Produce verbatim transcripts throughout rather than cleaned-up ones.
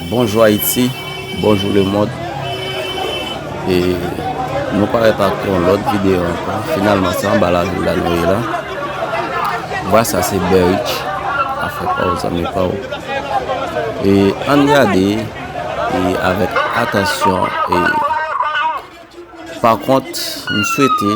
Bonjou Ayiti, bonjou lemonn. E nou parèt ak yon lòt videyo ankò. Finalman, se anba lavil la nou ye la. Vwa sa se Berich. Afè pa w, zanmi pa w. E ann gade e avèk atansyon. E pa kont, m swete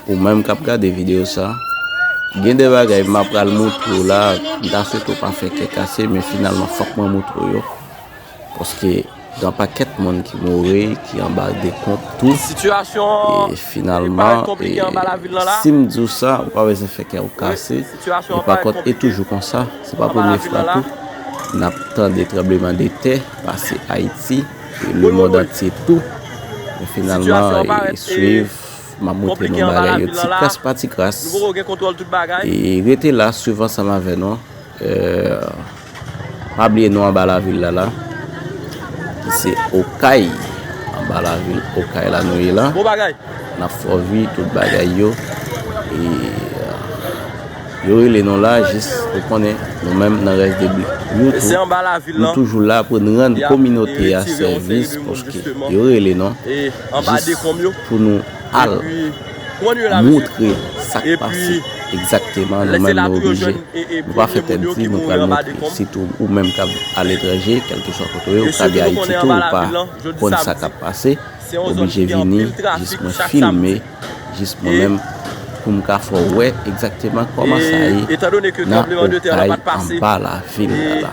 ou menm k ap gade videyo sa, gen de bagay m ap pral moutre w la, m ta swete w pa fè kè kase, men finalman fòk mwen moutre w yo. Paske gen pakèt moun ki mouri, ki anba dekont tou. Sitiyasyon e finalman, e si m di w sa, ou pa bezwen fè kè w kase. E pa kont, e toujou konsa. Se pa premye fwa tou n ap tande tranbleman de tè pase Ayiti, e lemonn antye tou. Men finalman, e swiv, m ap moutre nou bagay yo ti kras pa ti kras. E rete la, swiv ansanm avè nou. E pa bliye nou anba lavil la la, ki se Okay. Anba lavil Okay la nou ye la. N ap fè w viv tout bagay yo. E yo rele nou la, jis ou konnen, nou menm nan Rès de Bri YouTube, nou toujou la pou n rann kominote a sèvis, paske yo rele nou jis pou nou al moutre sa k pase egzakteman. Nou menm nou oblije, nou pa fè tèt di, nou pral moutre. Sitou ou menm k ap aletranje, kèlkeswa kote w ye, ou ka gen Ayiti tou, ou pa konn sa k ap pase, oblije vini, jis mwen filme, jis mwen menm, pou m ka fè w wè egzakteman kòman sa ye nan Okay, anba lavil la la.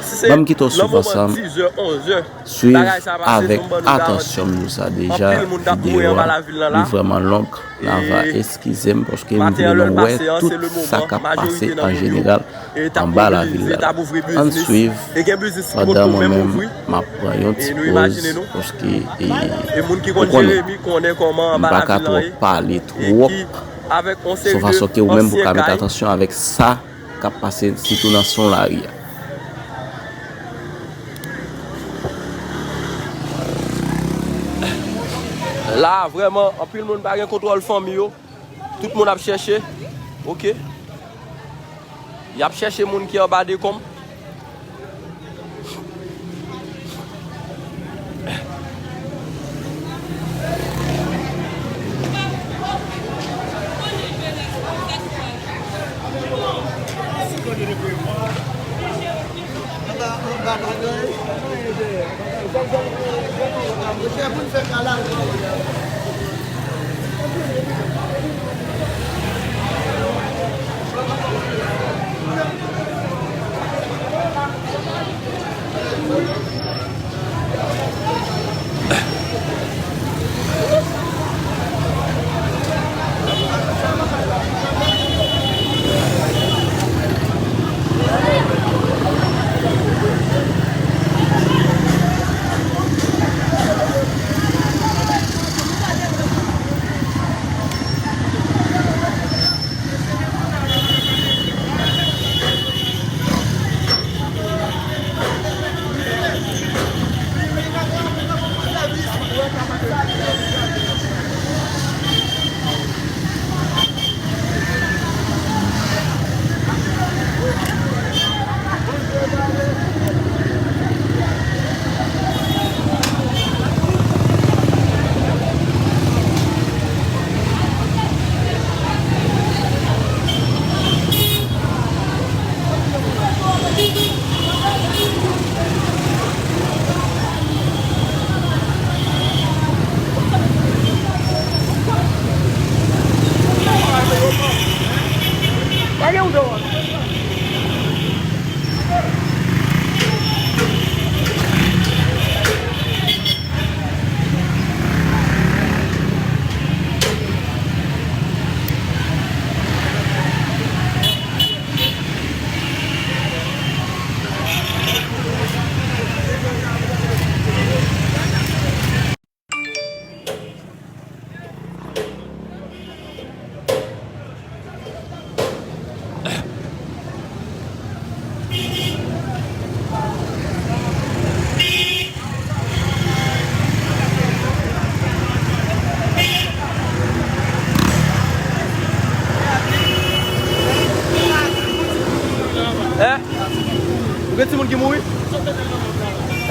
Ban m kite w swiv ansanm. Swiv avèk atansyon m di w sa deja, videyo a li vrèman long. N a va eskize m paske m vle nou wè tout sa k ap pase an jeneral anba lavil la. Ann swiv pandan mwen menm m ap pran yon ti poz, paske e ou konnen, m pa ka twò pale twòp, se yon fason ke ou menm pou ka met atansyon avèk sa k ap pase, sitou nan son lari a. La vrèman, anpil moun pa gen kontwòl fanmi yo. Tout moun ap chèche. Oke. Y ap chèche moun ki anba dekonm.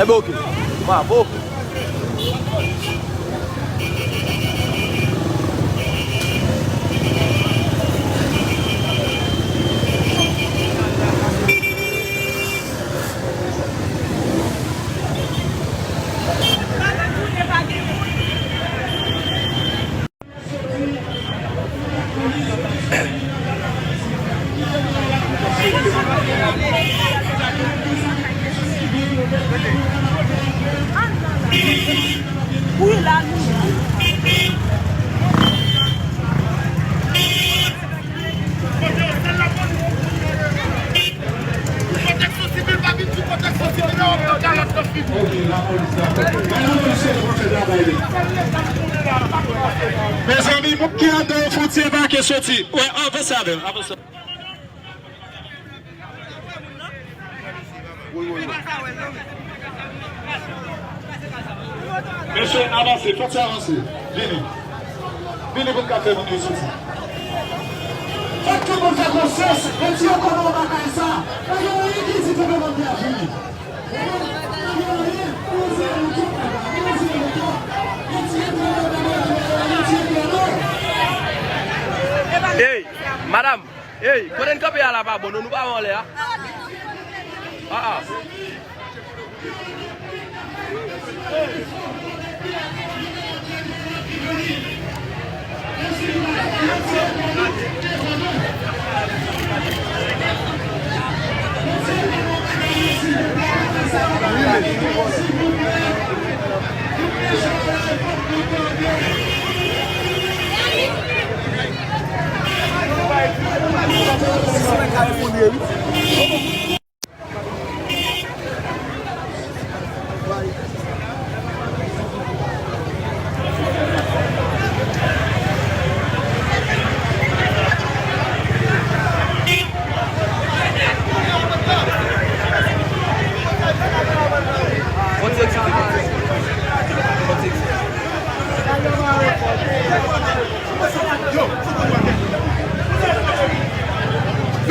Enben, oke. Bravo. Mezanmi, moun ki anndan yo fouti evakye soti. Wi, avanse avè l, avanse. Mesye, avanse, fòk sa avanse. Vini. Vini pou n ka fè moun yo soti. Fòk tout moun fè konsyans, e di yo konnen w bagay sa. Pa gen anyen ki di pou moun yo vini. Ey, madanm, ey, kote n kanpe a la pa bon, non, nou pa wè anlè a? Ah, ah.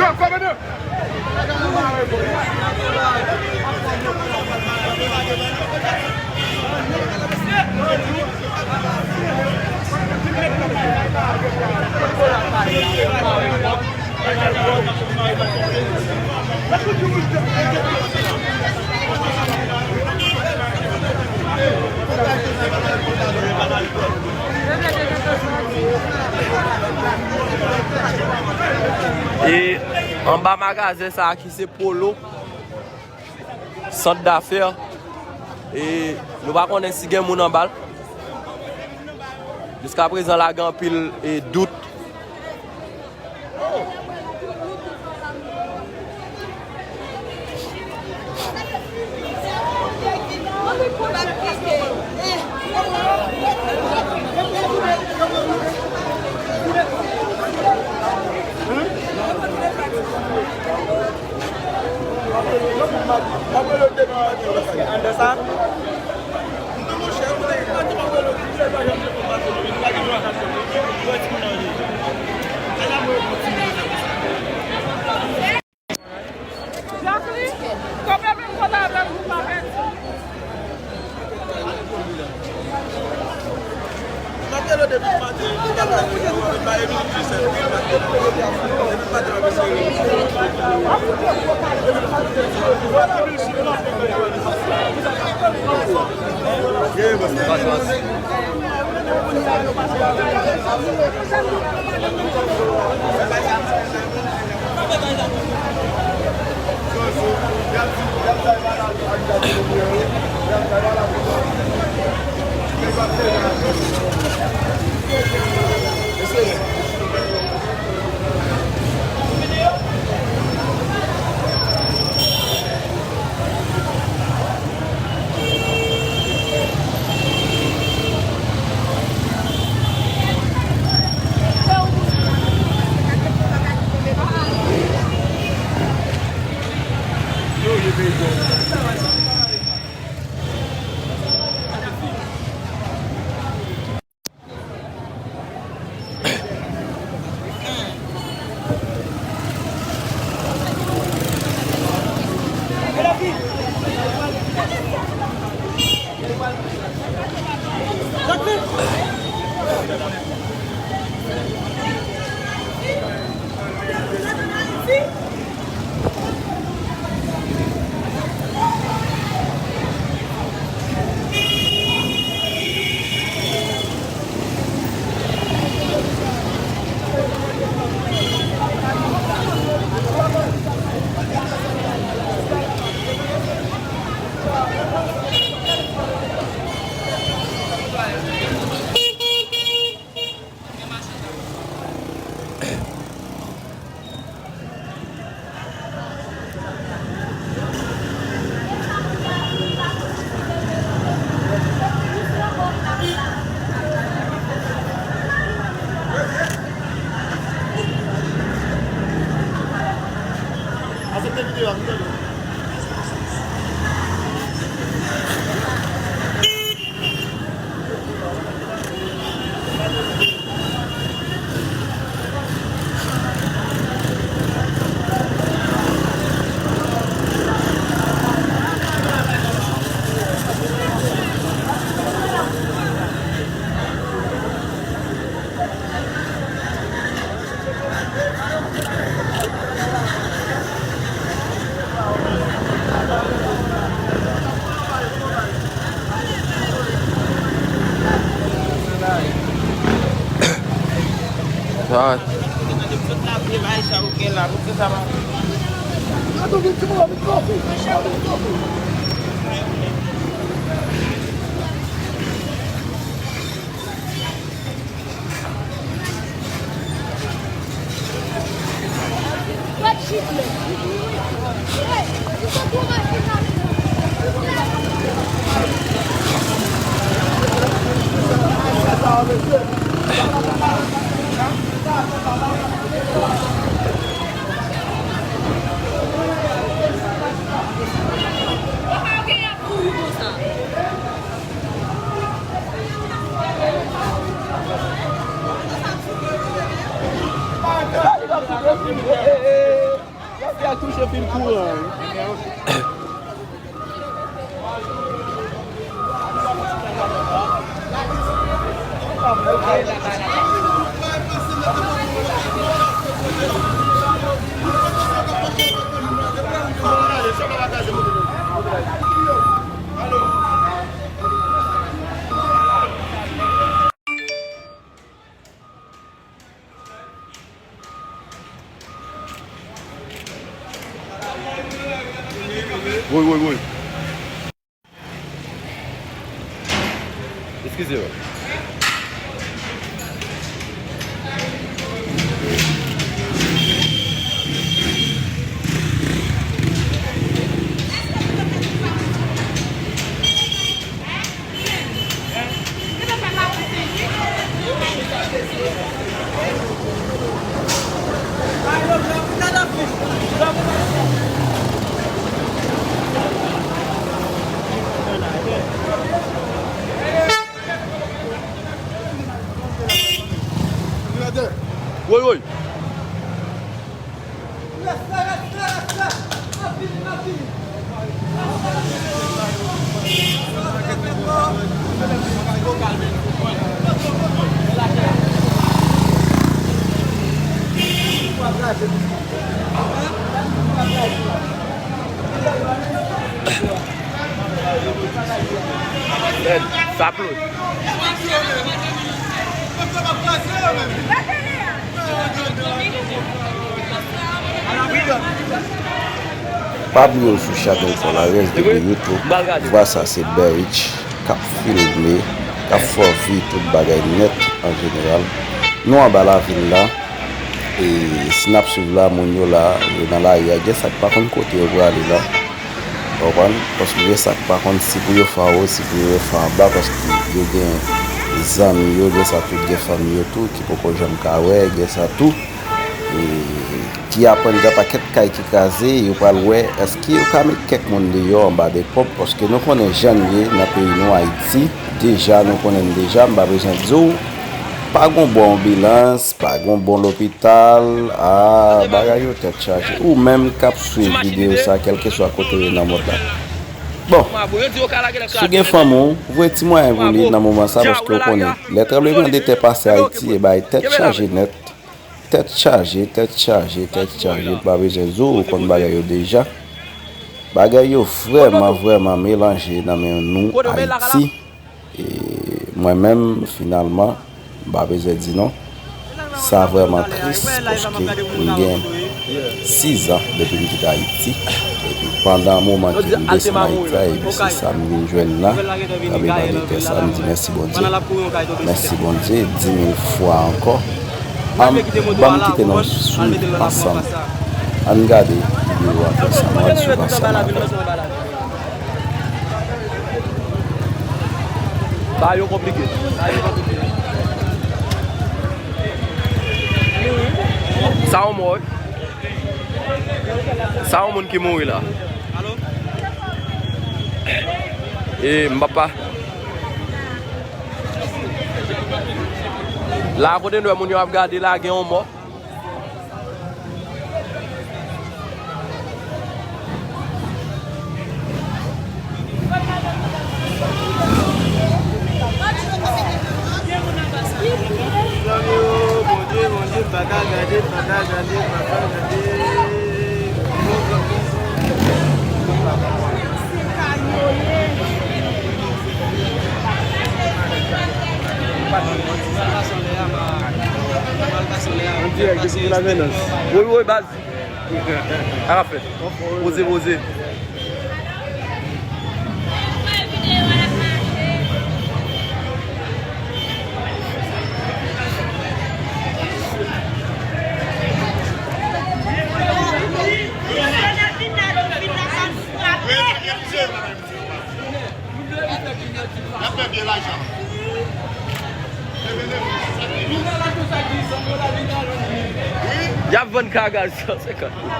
Yo, yo, kòmandè! E anba magazen sa a ki se Polo, sant dafè, e nou pa konnen si gen moun anba l. Jiskaprezan, la gen anpil, e, dout. Sa. Gade, l ap touche fil, e, e, e. Gade, l ap touche fil kouran, wi. Woy, woy, woy. Eskize mwen. Woy, woy. Sa plote. Pa bliye w sou chanèl Fò Larèz depi YouTube. Vwa sa se Berich k ap filme, k ap fè w viv tout bagay nèt an jeneral. Nou anba lavil la. E si n ap swiv la, moun yo la, yo nan lari a, gen sa k pa konn kote yo prale la. Ou konprann? Paske gen sa k pa konn si pou yo fè anwo, si pou yo fè anba, paske yo gen zanmi yo, gen sa tou, gen fanmi yo tou, ki poko janm ka wè, gen sa tou, e, ki aprann gen pakèt kay ki kraze, yo pral wè, èske yo ka met kèk moun deyò anba de pòm, paske nou konnen jan l ye nan peyi nou, Ayiti, deja, nou konnen l deja, m pa bezwen di w, pa gon bon anbilans, pa gon bon lopital, a, bagay yo tèt chaje. Ou menm k ap swiv videyo sa, kèlkeswa kote w ye nan mond la. Bon, si w gen fanmi w, voye ti mwayen pou li nan moman sa, paske w konnen, lè tranblemanntè pase Ayiti, e bay tèt chaje nèt. Tèt chaje, tèt chaje, tèt chaje, m pa bezwen di w, ou konn bagay yo deja. Bagay yo vrèman, vrèman melanje nan men nou, Ayiti. E mwen menm, finalman, m pa bezwen di non. Sa vrèman tris, paske m gen sizan depi m kite Ayiti. Epi pandan moman ke m desann Ayiti a, epi se sa m vin jwenn la, tranblemanntè sa, m di mèsi Bondye. Mèsi Bondye, dimil fwa ankò. Ann, ban m kite nou swiv ansanm. Ann gade videyo a ansanm, ann swiv ansanm avè m. Bagay yo konplike. Sa yon mò, wi. Sa yon moun ki mouri la. E, m papa. La, kote n wè moun yo ap gade la, gen yon mò. Zanmi yo, Bondye, Bondye, m pa ka gade, m pa ka gade, m pa ka gade. Wi, wi, baz. Sa k ap fèt? Poze, poze. Y ap vann kagaz san senkant mil.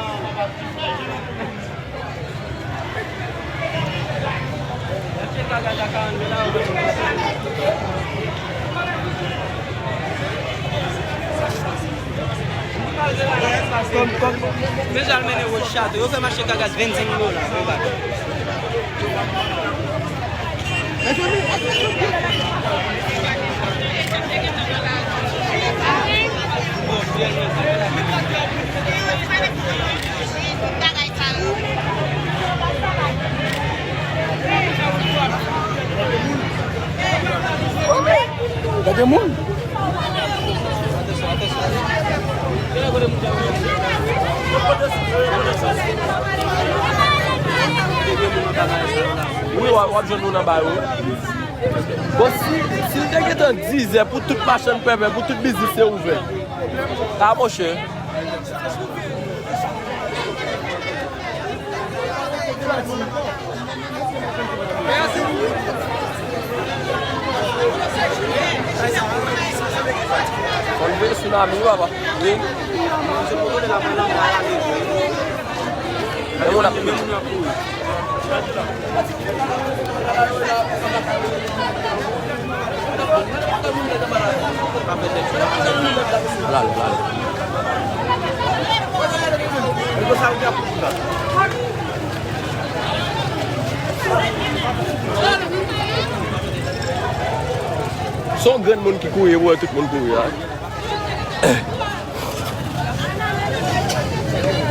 Men jan l mennen wòch chato, yo fè mache kagaz vennsenk dola, men bak. Gade moun. Wi, w ap, w ap jwenn moun anba yo. Bon, si, si l te gentan dizè pou tout machann pèpè, pou tout biznis te ouvè. A, monchè. Konn veye tsunami, wi, papa. Wi. Se yon grenn moun ki kouri, ou wè tout moun kouri a.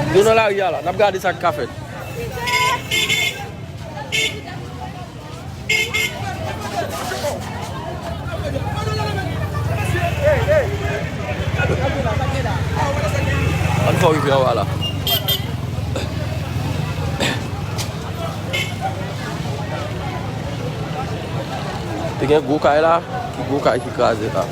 Nou nan lari a la, n ap gade sa k ka fèt. Ann fè w rive anba la. Te gen gwo kay la, ki gwo kay ki kraze la.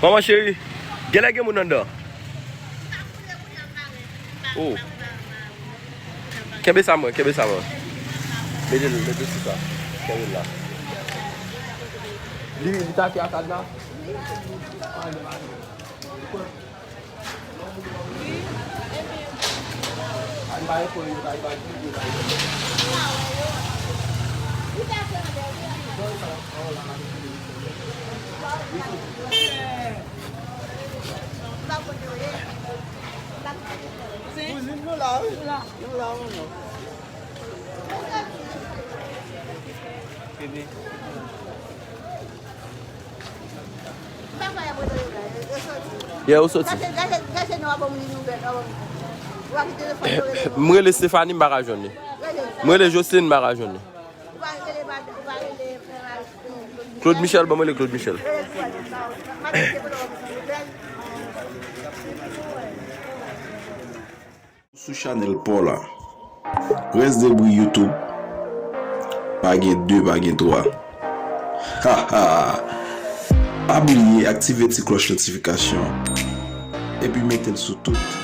Manman cheri, genlè gen moun anndan. Oh. Kenbe sa mwen, kenbe sa mwen. Mete l, mete sou sa. Kenbe l la. Li, li take a kadna. Kouzin nou la, wi. Nou la, manman. Kenbe. Yeah, ou soti. M rele Stephanie, m pa ka jwenn li. M rele Jocelyn, m pa ka jwenn li. Claude Michel, ban m rele Claude Michel. Sou chanèl pa w la. Rès debri YouTube. Pa gen de, pa gen twa. Ha ha! Pa bliye aktive ti klòch notifikasyon epi mete l sou tout.